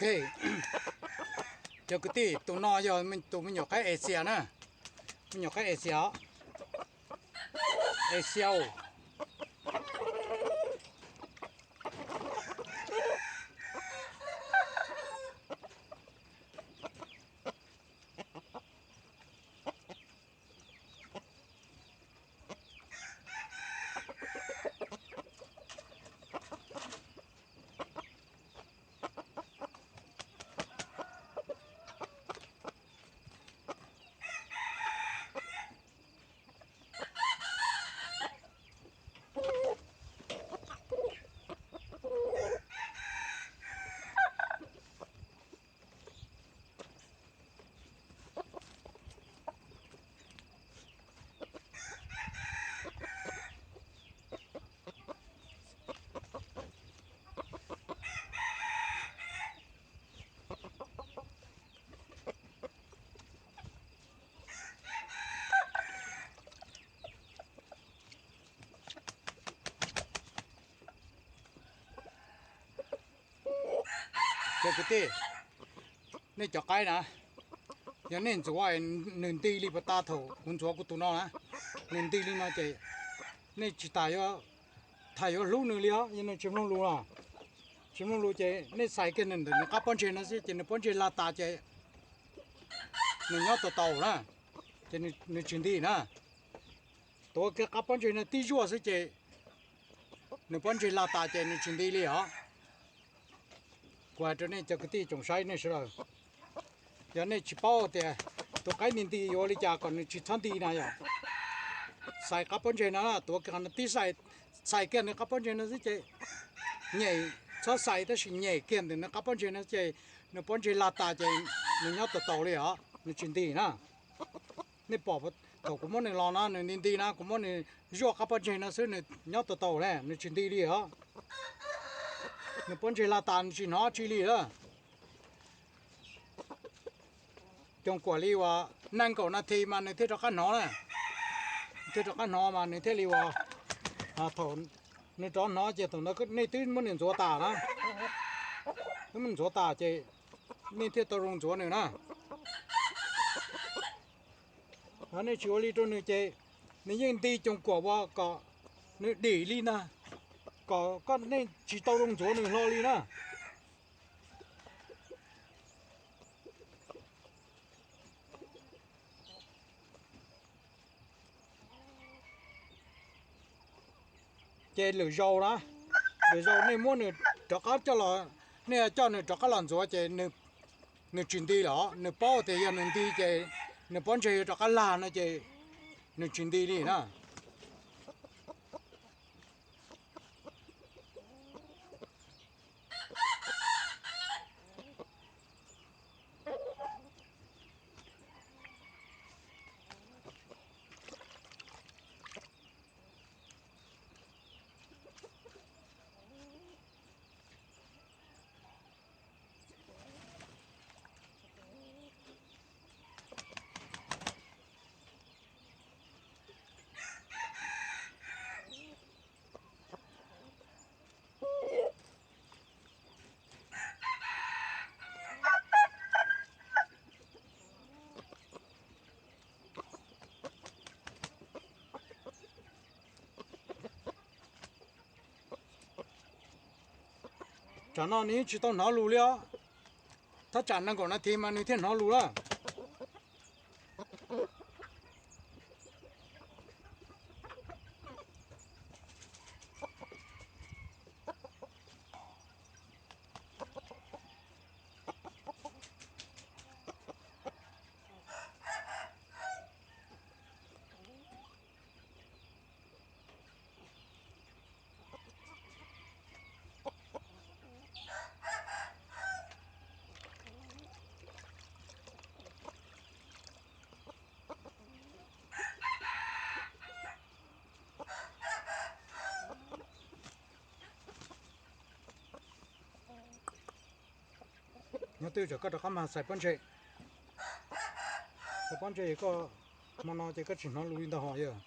Cov kwv tij, tus no yog tus me nyuam qaib Asia na, me nyuam qaib Asia, Asia. Cov kwv tij, nej cov qaib na, yog nej ntxuav nws nti li puas tas thaum kuv ntxuav kuv tus no na, nws nti li no ces nej tsis tas yuav, tham yuav hlub nws li os, yog nws tsis mloog lus los, tsis mloog lus ces nej xais kiag nws ntawm nws qab pob ntseg no xwb ces nws pob ntseg lag tas ces nws nyob tau tau na, ces nws tsis nti na. Tuav kiag qab pob ntseg no tib zuaj xwb ces nws pob ntseg lag tas ces nws tsis nti li os. Kuv hais rau nej cov kwv tij tsoom saib nej sawv daws, yog nej tsis paub tias tus qaib nti nti yuav ua li cas kom nws tsis txhob nti na yog, xais qab pob ntseg no, tuav kiag qhov no tib xais, xais kiag nws qab pob ntseg no xwb ces, nyem, txhob xais tab sis nyem kiag ntawm nws qab pob ntseg no ces nws pob ntseg lag tas ces nws nyob tau tau li os, nws tsis nti na. Nej pom thaum kuv muab nws los no nws nti nti na, kuv muab nws zuaj qab pob ntseg no xwb nws nyob tau tau na, nws tsis nti li os. Nws pob ntseg lag tas nws tsis hnov tsi li lawm. Coom kuam li uas nees nkaum nas this mas nws thiaj rov qab hnov na. Thiaj rov qab hnov mas nws thiaj li uas, thaum nws rov hnov ces thaum ntawd nej twb muab nws ntxuav tas na, twb muab nws ntxuav tas ces nej thiaj tau zoo ntxuav nws na. Nej tsis ua li rau nws ces nws yeej nti coom kuam uas kom nws dim li na, kom koj nej tsis tau zoo ntxuav nws hlo li na. Ces lwm zaus na, lwm zaus nej muab nws rov qab coj los, nej coj nws rov qab los ntxuav ces nws tsis nti lawm, nws paub tias yog nws nti ces nws pob ntseg yuav rov qab lag no ces nws tsis nti li na. Tsam no nws yeej tsis tau hnov lus li os. Thaj tsam nees nkaum nas this mas nws thiaj hnov lus lawm. Nyob twg tso koj rov qab mas xais pob ntseg, xais pob ntseg koj, hmo no ces koj tsis hnov lus li ntag hos yog.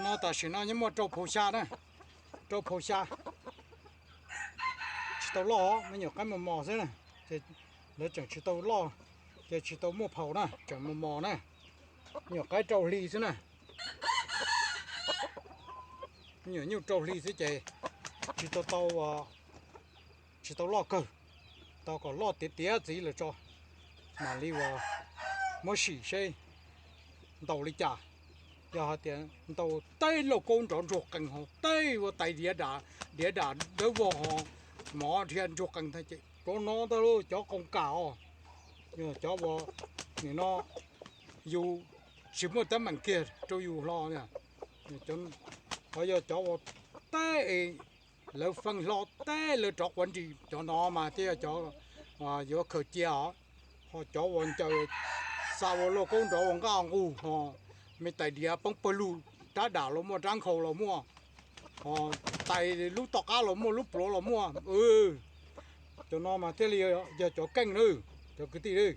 No tam sim no nyob muaj rau phaus xya na, rau phaus xya. Tsis tau loj, me nyuam qaib mos mos xwb na, ces lawv tseem tsis tau loj, ces tsis tau muaj phaus na, tseem mos mos na. Me nyuam qaib rau hli xwb na, me nyuam nyuj rau hli xwb ces tsis tau tau, tsis tau loj kawg, tau kom loj tiav tiav txiv lawm tso, mam li uas muab sim seb ntaus li cas. Yog hais tias ntaus teb lauj kaub nrov ntsuag qees ho teb ua tais diav dam, diav dam dawb vog ho mov dhia ntsuag qees ntag ces rov no ntag lauj, cov qoos kam os. Cov uas nim no yus tsis muaj teeb meem kiag rau yus hlo, ho yog cov uas teb es lawv feej hlo teb lawv rov quav nris, cov no mas thiaj yog cov yuav khaws cia os. Ho cov uas ncaws xa ua lauj kaub nrov ua nqaj nqug ho me tais diav poob pawg lug, rab dam los muaj, rab nkhaus los muaj, ho tais lub tom qab los muaj, lub pluav los muaj. Cov no mas thiaj li yog cov keej na, cov kwv tij.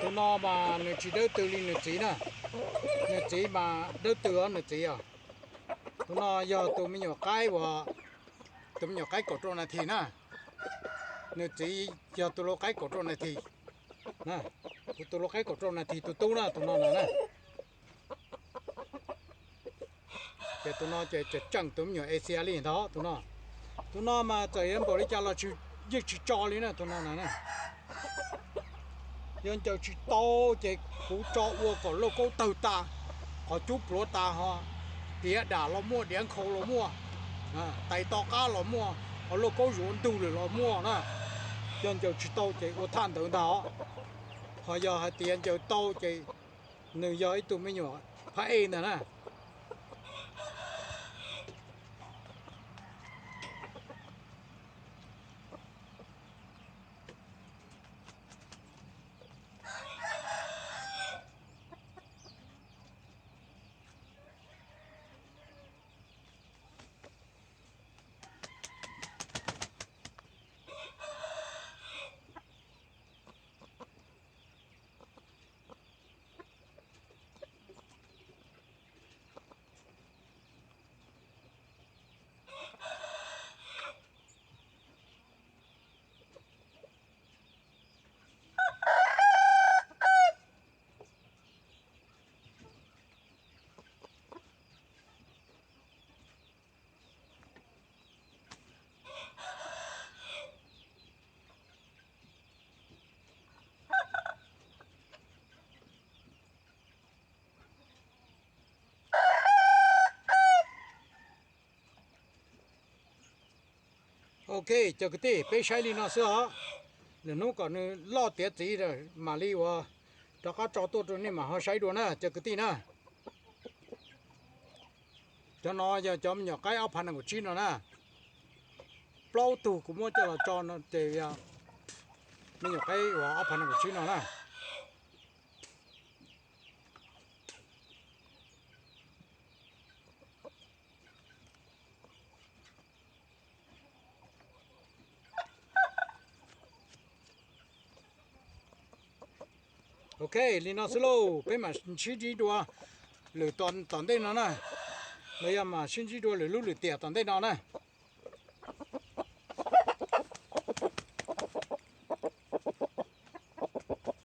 Tus no mas nws tsis dawb tws li nws txiv na, nws txiv mas dawb tws os nws txiv os. Tus no yog tus me nyuam qaib uas, tus me nyuam qaib kaum rau nas this na, nws txiv yog tus lau qaib kaum rau nas this, kuv tus lau qaib kaum rau nas this tus tub na, tus no na. Ces tus no ces tseem tseem tus me nyuam Asia li ntag tus no. Tus no mas txawm yuav npaum li cas los yeej tsis tso li na tus no na. Yog ncaws tsis tau ces kuv tso ua kom lauj kaub tawg tas, qhov cub pluav tas ho, diav dam los muaj, diav nkhaus los muaj, tais to qab los muaj, ho lauj kaub zuav ntug lawm los muaj na. Yog ncaws tsis tau ces ua thaj ntawd ntag os. Ho yog hais tias ncaws tau ces nws yog ib tug me nyuam phab ej ntag na. Ok, cov kwv tij, peb saib li no xwb os. Lwm hnub kom nws loj tiav txiv mam li uas rov qab tso tuaj rau nej mam ho saib dua na cov kwv tij na. Cov no yog cov me nyuam qaib ob phav nees nkaum tsib no na. Plaub tug kuv muab coj los tso no ces yog me nyuam qaib uas ob phav nees nkaum tsib no na. Ok, li no xwb lauj, peb mam sib ntsib dua lwm tom ntej no na, los yog mam sib ntsib dua lwm lub lwm tiam tom ntej no na.